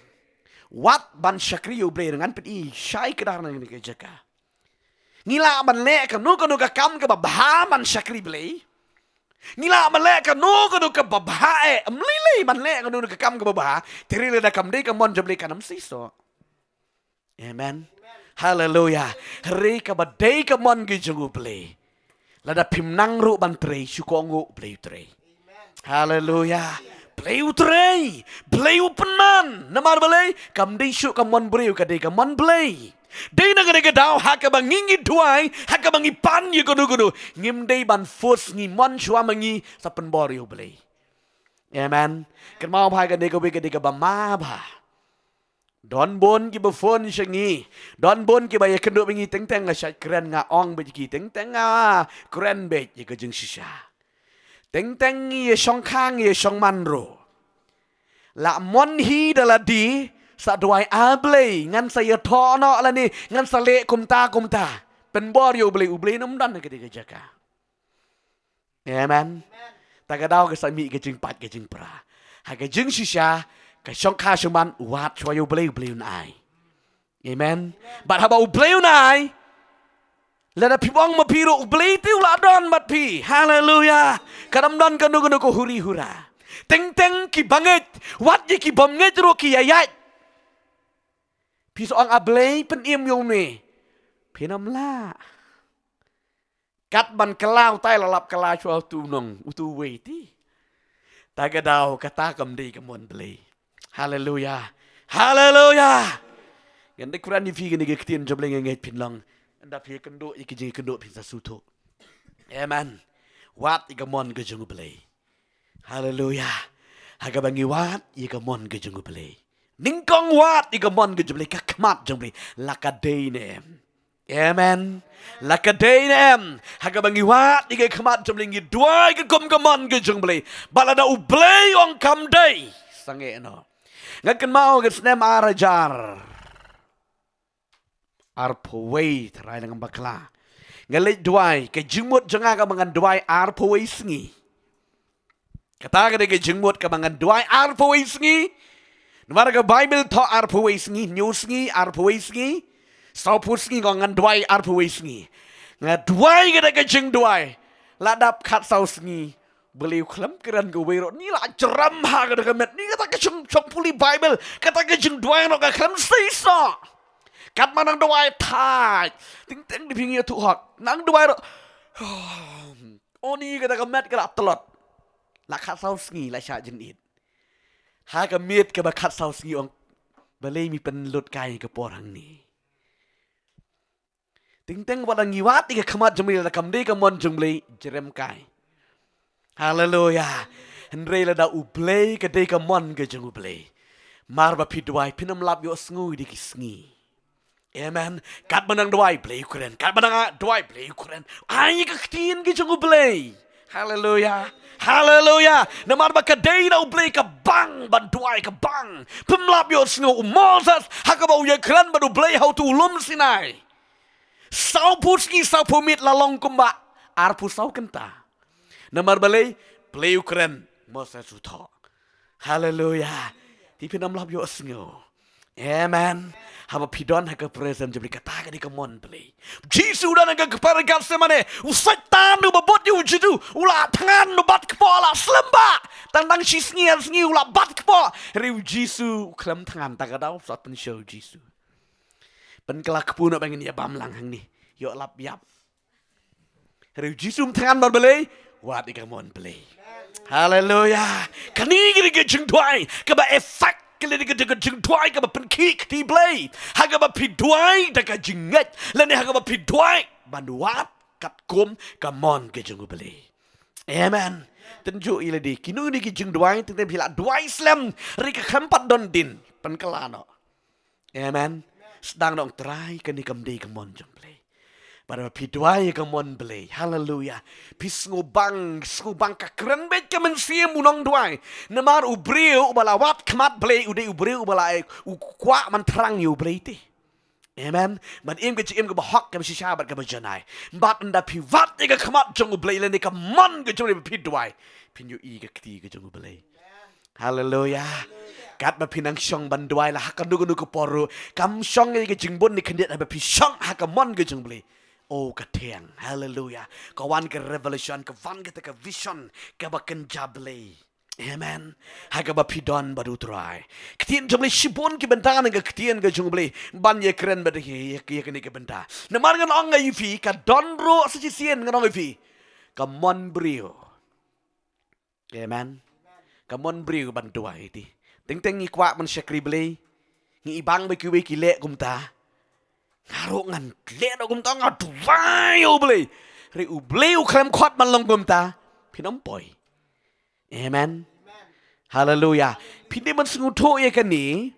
wad ban shakri ïa U Blei, ngan pyni shai kdar na kane ka jaka. Ngi lah ban leh kano kano ka kam kaba bha ban shakri Blei. Ngi lah ban leh kano kano kaba bha, eh, ym lei lei ban leh kano kano ka kam kaba bha, hynrei lada kam dei ka mon jong U Blei, kan ym seisoh. Amen. Haleluia. Hynrei kaba dei ka mon ka jong U Blei, lada phim nang ruh ban trei, shu kohnguh, U Blei u trei. Haleluia. Blei u trei, Blei u pynman. Namar balei? Kam dei shuh ka mon briew, ka dei ka mon Blei. Dei na kane ka daw, ha kaba ngi, ngi duwai, ha kaba ngi pan ïa kano kano, ngim dei ban force, ngi mon shuwa ma ngi sa pynbor ïa U Blei. Amen. Kynmaw ba ha kane kawei ka dei kaba ma bha. Don bun kiba phone sha ngi, don bun kiba ïakynduh bad ngi, teng teng nga shait kren, nga ong bad ki, teng teng nga kren bad ïa ka jingshisha. Teng teng ngi ïashongkha, ngi ïashongman ruh. La mon hi da lade, sa duwai, A Blei, ngan sa ïathoh noh lane ngan sa leh kumta kumta. Pynbor ïa U Blei, U Blei un ym don ha kane ka jaka. Amen. Ta ka daw ka sa mih ka jingpait ka jingpra. Ha ka jingshisha, ka shongkha shongman, wad shuwa ïa U Blei, U Blei un ai. Amen. Bad haba U Blei un ai, lada phim ong ma phi ruh, U Blei te u la don bad phi. Haleluia. Kan ym don kano kano ka huri hura. Teng teng kiba ngeit, wat ïa ki bym ngeit ruh ki ïaid. Phi sa ong, A Blei, pynim ïa une. Phin ym lah. Kat ban kylla utai, la lap kylla shuwa utu u nong, utu uwei te. Ta ka daw kata kam dei ka mon Blei. Haleluia. Haleluia. Ngan dei kren ïa phi kane ka ktien jong U Blei, nga ngeit phin long, ynda phi ïakynduh ïa ki jingïakynduh phin sa sngewthuh. Amen. Wad ïa ka mon ka jong U Blei. Haleluia. Ha kaba ngi wad ïa ka mon ka jong U Blei. Nyngkong wad ïa ka mon ka jong U Blei, ka khmat jong U Blei, la ka dei ne em. Amen. La ka dei ne em. Ha kaba ngi wad ïa ka khmat jong U Blei, ngi duwai katkum ka mon ka jong U Blei. Bad lada U Blei u ong kam dei, sangeh noh. Nga kynmaw ka snem ar hajar arphew wei, tharai lada ngam bakla, nga leit duwai, ka jingmut jong nga kaba ngan duwai arphew wei sngi. Kata ka dei ka jingmut kaba ngan duwai arphew wei sngi. Namar ka Baibl thoh arphew wei sngi, hynñiew sngi, arphew wei sngi, sawphew sngi, nga ong ngan duwai arphew wei sngi. Nga duwai kata ka jingduwai, la dap khatsaw sngi, Blei u khlem kren kawei ruh, ni la jrem ha kata ka met, ni kata ka jing, jingpule Baibl, kata ka jingduwai ruh ka khlem seisoh. Katba nang duwai thait, teng teng da phi ngi ïathuh hok, nang duwai ruh, oh, ni kata ka met ka la tlot. La khatsaw sngi la shah jynit. Ha ka miet kaba khatsaw sngi ong, balei me pynlut kai ka por hangne? Teng teng wat la ngi wad ïa ka khmat jong U Blei, lada kam dei ka mon jong U Blei, jrem kai. Haleluya. Hynrei lada U Blei ka dei ka mon ka jong U Blei, mar ba phi duwai phin ym lap ïohsngew ïa ki sngi. Amen. Katba nang duwai, Blei, U kren. Katba nang duwai, Blei, U kren. Ai ka ktien ka jong U Blei. Haleluya. Haleluya. Namar ba ka dei na U Blei ka bang ban duwai, ka bang. Phim lap ïohsngew. U Moses ha kaba u ïakren bad U Blei ha uto u lum Sinai, sawphew sngi sawphew miet, la long kumba arphew saw kynta. Namar balei? Blei u kren, Moses u thoh. Haleluya. Te phin ym lap ïohsngew. Amen. Haba phi don ha ka presence jong U Blei, kata ka dei ka mon Blei. U Jisu u don ha ka kper Gethsemane, u Soitan uba bud ïa u Jisu u la thngan, u bat kpoh, la slem bha. Tang tang shi sngi ar sngi u la bat kpoh. Hynrei u Jisu u khlem thngan. Ta ka daw sa pynshoi u Jisu. Pynkylla kpu noh ba ngin ïa bam lang hangne. Ïoh lap ïap. Hynrei u Jisu um thngan, namar balei? Wad ïa ka mon Blei. Haleluya. Kane ka dei ka jingduwai kaba effect, ka dei ka jingduwai kaba pynkhih kti Blei. Ha kaba phi duwai da ka jingngeit lane ha kaba phi duwai ban wad katkum ka mon ka jong U Blei. Amen. Tynjuh ïa lade, kino kino ki jingduwai, teng teng phi la duwai slem, hynrei ka khlem pat don dien, pynkylla noh. Amen. Sdang da ong, Trai, kane kam dei ka mon jong Blei. Bad haba phi duwai ïa ka mon Blei, haleluya, phi sngewbang, sngewbang ka kren beit ka mynsiem u nongduwai. Namar u briew uba la wad khmat Blei u dei u briew uba la, eh, u kwah ban thrang ïa U Blei te. Amen. Ban im ka jingim kaba hok, kaba shisha bad kaba janai. Bad ynda phi wad ïa ka khmat jong U Blei lane ka mon ka jong U Blei ba phi duwai, phin ïohi ka kti ka jong U Blei. Haleluya. Katba phi nang shong ban duwai la ha kano kano ka por ruh, kam shong ïa ka jingbun ne khyndiat, haba phi shong ha ka mon ka jong U Blei, oh, ka thiang. Haleluya. Ka wan ka revelation, ka wan kata ka vision kaba kynja Blei. Amen. Ha kaba phi don bad U Trai. Ka ktien jong U Blei, shibun ki bynta na ka ktien ka jong U Blei ban ïakren bad ïa, ïa, ïa kane ka bynta. Namar ngan ong ïa phi, ka don ruh sa shisien, ngan ong ïa phi, ka mon briew. Amen. Ka mon briew ban duwai te. Teng teng ngi kwah ban shakri Blei, ngi i bang ba kiwei ki leh kumta. Nga ruh ngan leh noh kumta, nga duwai ïa U Blei. Hynrei U Blei u khlem khot ban long kumta, phin ym poi. Amen. Haleluya. Phin dei ban sngewthuh ïa kane,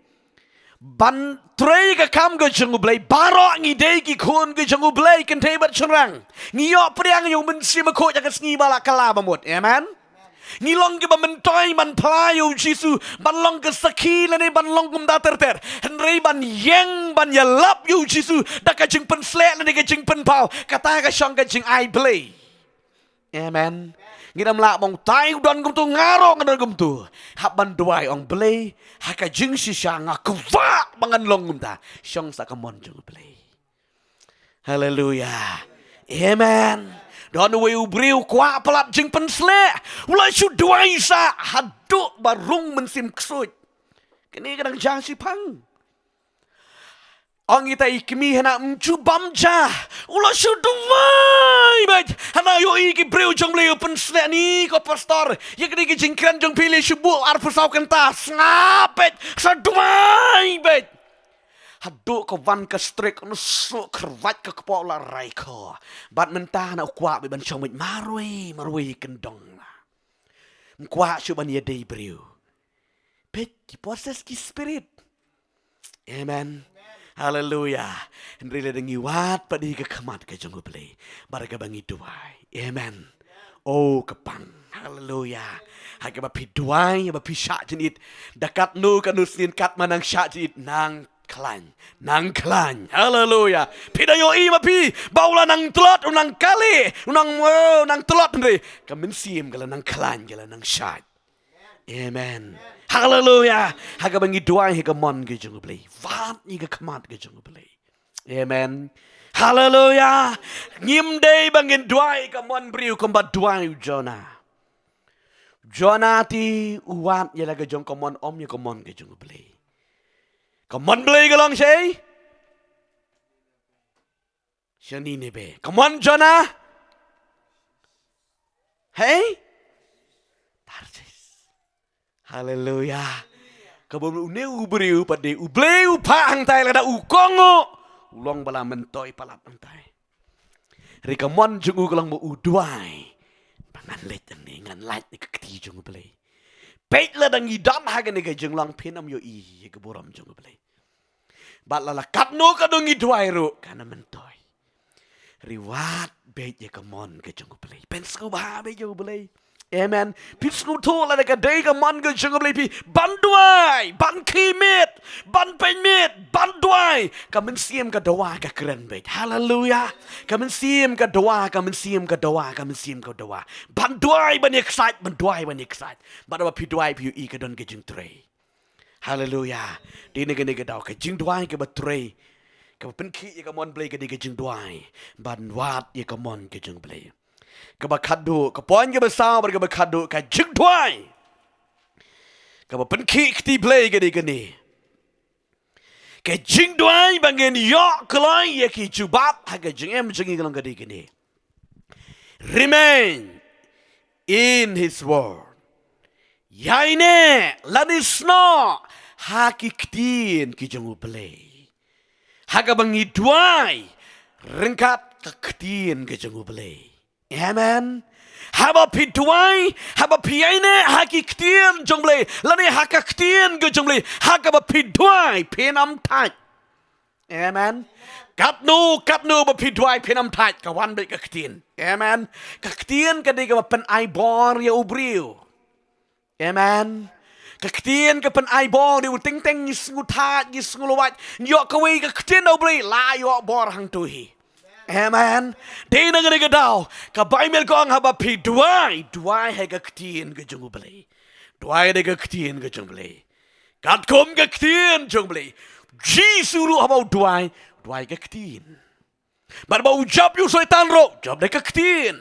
ban trei ka kam ka jong U Blei, baroh ngi dei ki khun ka jong U Blei, kynthei bad shynrang. Ngi ïoh pdiang ïa U Mynsiem Bakhuid ha ka sngi ba la kylla ba mut. Amen. Ngi long kiba myntoi ban phla ïa U Jisu, ban long ka sakhi lane ban long kumta ter ter. Hynrei ban ïeng, ban ïalap ïa U Jisu da ka jingpynsleh lane ka jingpynpaw, kata ka shong ka jingai Blei. Amen. Ngin ym lah ban ong, tai u don kumto, nga ruh ngan don kumto. Hap ban duwai, ong Blei, ha ka jingshisha nga kwah ba ngan long kumta. Shong sa ka mon jong U Blei. Haleluya. Amen. Don uwei u briew kwah palat jingpynsleh, u la shu duwai sa haduh ba rung mynsiem ksuid. Kane ka dang jia shiphang. Ong ita i kmie, hana, ym ju bam ja. U la shu duwai beit. Hana, ïohi ki briew jong U Blei u pynshlur, ni ko pastor, ïa kane ka jingkren jong phi la shu buh arphew saw kynta, sngap beit, sa duwai beit. Haduh ka wan ka strik, u suk kyrwat ka kpoh, la rai ko. Bad mynta hana u kwah beit ban shong beit marwei marwei kyndong la. Ym kwah shuh ban ïadei briew. Peit ki possess ki spirit. Amen. Haleluya. Hynrei lada ngi wad pat ïa ka khmat ka jong U Blei bad kaba ngi duwai. Amen. Oh, ka pang. Haleluya. Ha kaba phi duwai, haba phi shah jingit, da katno katno sien, katba nang shah jingit, nang khlaiñ, nang khlaiñ. Haleluya. Phi da ïohi ma phi ba u la nang tlot, u nang kali, u nang, oh, u nang tlot, hynrei ka mynsiem ka la nang khlaiñ, ka la nang shait. Amen. Haleluya. Ha kaba ngi duwai ha ka mon ka jong U Blei, wad ïa ka khmat ka jong U Blei. Amen. Haleluya. Ngim dei ba ngin duwai ha ka mon briew kumba duwai u Jonah. Jonah te u wad ïa la ka jong ka mon, ym ïa ka mon ka jong U Blei. Ka mon Blei ka long shaei? Sha Nineveh. Ka mon Jonah? Hei? Tarshish. Haleluya. Kaba une u briew pat de U Blei u phah hangtai, lada u kohnguh, u long ba la myntoi palat hangtai. Hynrei ka mon jong u ka long ba u duwai ba ngan leit hangne, ngan lait na ka kti jong U Blei. Peit, lada ngi don ha kane ka jinglong phin ym ïohi ïa ka burom jong U Blei. Bad lada katno katno ngi duwai ruh kan ym myntoi. Hynrei wat beit ïa ka mon ka jong U Blei. Pynsngewbha beit ïa U Blei. Amen. Pynsngewthuh, lada ka dei ka mon ka jong U Blei phi ban duwai, ban khie miet, ban peit miet, ban duwai, ka mynsiem ka dawa ka kren beit. Haleluya. Ka mynsiem ka dawa, ka mynsiem ka dawa, ka mynsiem ka dawa. Ban duwai ban ïaksaid, ban duwai ban ïaksaid. Bad haba phi duwai phi ïohi ka don ka jingtrei. Haleluya. Dei na kane ka daw ka jingduwai kaba trei, kaba pynkhih ïa ka mon Blei, ka dei ka jingduwai ban wad ïa ka mon ka jong Blei. Kaba khatduh, ka point kaba saw bad kaba khatduh, ka jingduwai kaba pynkhih kti Blei ka dei kane. Ka jingduwai ba ngin ïoh kloi ïa ki jubab ha ka jingim jong ngi ka long ka dei kane. Remain in His word. Ïaineh lane snoh ha ki ktien ki jong U Blei. Ha kaba ngi duwai ryngkat ka ktien ka jong U Blei. Amen. Haba phi duwai, haba phi ïaineh ha ki ktien jong U Blei lane ha ka ktien ka jong U Blei, ha kaba phi duwai phin ym thait. Amen. Katno katno ba phi duwai phin ym thait, ka wan beit ka ktien. Amen. Ka ktien ka dei kaba pynai bor ïa u briew. Amen. Ka ktien ka pynai bor ïa u. Teng teng ngi sngewthait, ngi sngewlwait, ngi ïoh kawei ka ktien na U Blei, la ïoh bor hangto hi. Amen. Dei na kane ka daw ka Baibl ka ong haba phi duwai, duwai ha ka ktien ka jong U Blei. Duwai da ka ktien ka jong U Blei. Katkum ka ktien jong U Blei. Jisu ruh haba u duwai, duwai ka ktien. Bad ba u jop ïa u Soitan ruh, jop da ka ktien.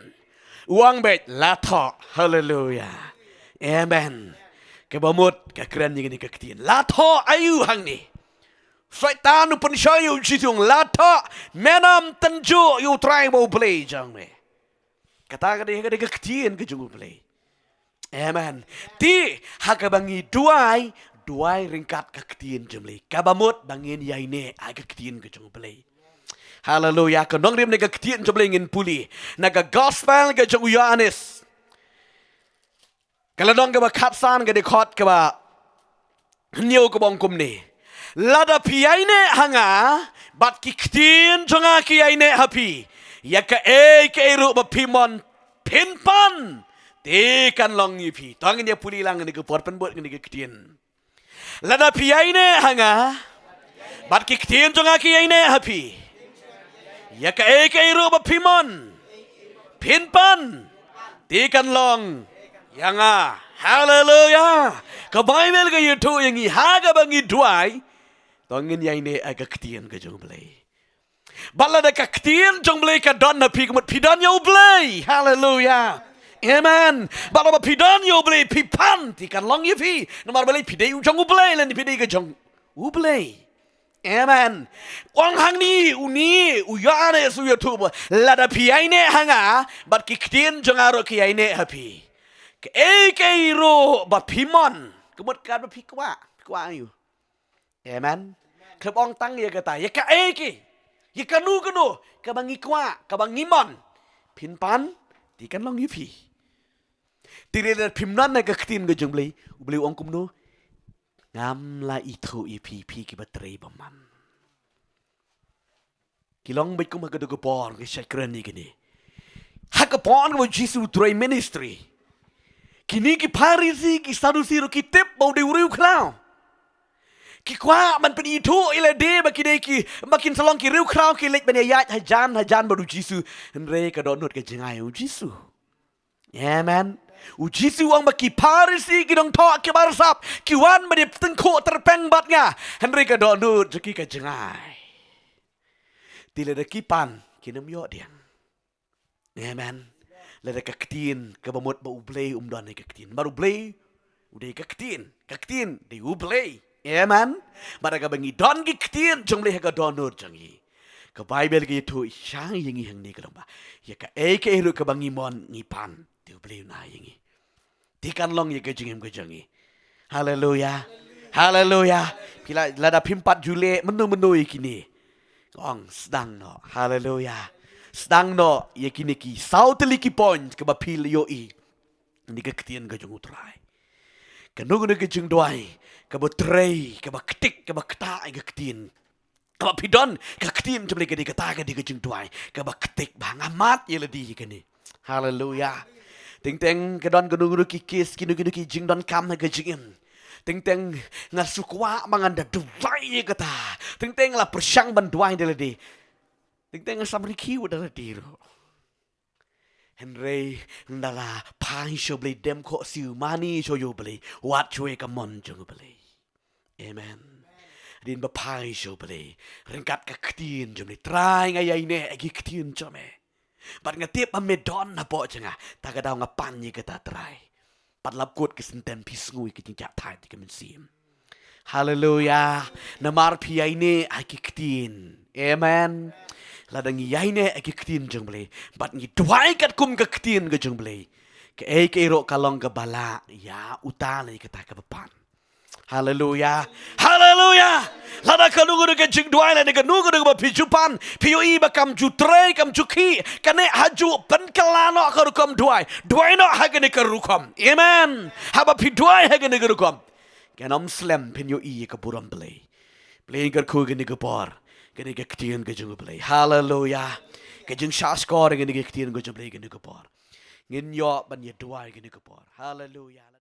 U ong beit la thoh. Haleluya. Amen. Kaba mut ka kren ïa kane ka ktien, la thoh aïu hangne. Soitan u pynshoi ïa u Jisu, u ong la thoh, men ym tynjuh ïa U Trai ba U Blei jong me. Kata ka dei, ka dei ka ktien ka jong U Blei. Amen. Te ha kaba ngi duwai, duwai ryngkat ka ktien jong U Blei, kaba mut ba ngin ïaineh ha ka ktien ka jong U Blei. Haleluya. Ka nongrim na ka ktien jong U Blei ngin pule na ka gospel ka jong u Ïoannis, ka lynnong kaba khatsan, ka dkhot kaba hynñiew, kaba ong kumne: Lada phi ïaineh ha nga bad ki ktien jong nga ki ïaineh ha phi, ïa kaei kaei ruh ba phi mon, phin pan, te kan long ïa phi. To ngin ïa pule lang kane ka por pynbud kane ka ktien. Lada phi ïaineh ha nga bad ki ktien jong nga ki ïaineh ha phi, ïa kaei kaei ruh ba phi mon, phin pan, te kan long ïa nga. Haleluya. Ka Baibl ka ïathuh ïa ngi ha kaba ngi duwai, to ngin ïaineh ha ka ktien ka jong U Blei. Bad lada ka ktien jong U Blei ka don ha phi, ka mut phi don ïa U Blei. Haleluya. Amen. Bad lada phi don ïa U Blei phi pan, te kan long ïa phi. Namar balei? Phi dei u jong U Blei lane phi dei ka jong U Blei. Amen. Ong hangne une u Ïoannis u ïathuh ba lada phi ïaineh ha nga bad ki ktien jong nga ruh ki ïaineh ha phi, kaei kaei ruh ba phi mon, ka mut kaba phi kwah, phi kwah aïu? Amen. Khlem ong tang ïa kata, ïa kaei kaei, ïa kano kano kaba ngi kwah, kaba ngi mon, phin pan, te kan long ïa phi. Te lada phim don ha ka ktien ka jong U Blei, U Blei u ong kumno? Ngam lah ithuh ïa phi, phi kiba trei bymman. Ki long beit kum ha ka dei ka por ngi shait kren ïa kine. Ha ka por kaba u Jisu u trei ministry, kine ki Pharisi, ki Sadusi ruh ki tip ba u dei u riewkhraw. Ki kwah ban pynithuh ïa lade ba ki dei ki, ba kin sa long ki riewkhraw, ki leit ban ïaid hajan hajan bad u Jisu. Hynrei ka dohnud ka jngai u Jisu. Amen. U Jisu u ong ba ki Pharisi, ki nongthoh, ki barsap, ki wan ban ïa tyngkhuh tyrpeng bad nga, hynrei ka dohnud jong ki ka jngai. Te lada ki pan, kin ym ïoh diang. Amen. Lada ka ktien, kaba mut ba U Blei um don ha ka ktien. Namar U Blei u dei ka ktien, ka ktien dei U Blei. Amen. Bad ha kaba ngi don ki ktien jong U Blei ha ka dohnud jong ngi, ka Baibl ka ïathuh shai ïa ngi hangne ka long ba ïa kaei kaei ruh kaba ngi mon ngi pan, te U Blei un ai ïa ngi. Te kan long ïa ka jingim ka jong ngi. Haleluya. Haleluya. Phi la, lada phim pat ju leh mynno mynno ïa kine, ong sdang noh. Haleluya. Sdang noh ïa kine ki saw tylli ki point kaba phi la ïohi na ka ktien ka jong U Trai. Kano kano ka jingduwai kaba trei, kaba ktik, kaba ktah ïa ka ktien. Kaba phi don ka ktien jong U Blei, ka dei kata ka dei ka jingduwai kaba ktik bha. Nga mad ïa lade ïa kane. Haleluya. Teng teng ka don kano kano ki case, kino kino ki jingdonkam ha ka jingim. Teng teng nga sngewkwah ba ngan da duwai ïa kata. Teng teng la pyrshang ban duwai da lade. Teng teng nga samrkhie khie da lade ruh. Hynrei ynda la phai sha U Blei, dem khohsiew mane sha U Blei, wat shuh ïa ka mon jong U Blei. Amen. Hadien ba phai sha U Blei, ryngkat ka ktien jong U Blei. Trai, nga ïaineh ïa ki ktien jong me. Bad nga tip ba me don hapoh jong nga. Ta ka daw nga pan ïa kata, Trai. Patlap kut ki syntem phi sngew ïa ki jingjahthait ïa ka mynsiem. Haleluya. Namar phi ïaineh ha ki ktien. Amen. Lada ngi ïaineh ha ki ktien jong U Blei, bad ngi duwai katkum ka ktien ka jong U Blei, kaei kaei ruh ka long kaba lah ïa uta lei kata kaba pan. Haleluya. Haleluya. Lada kano kano ka jingduwai lane kano kano kaba phi ju pan, phi ïohi ba kam ju trei, kam ju khih, kane ha ju pynkylla noh ka rukom duwai. Duwai noh ha kane ka rukom. Amen. Haba phi duwai ha kane ka rukom, kan ym slem phin ïohi ïa ka burom Blei. Blei un kyrkhu kane ka por. Kane ka ktien ka jong U Blei. Haleluya. Ka jingshahshkor kane ka ktien ka jong U Blei kane ka por. Ngin ïoh ban ïa duwai kane ka por. Haleluya.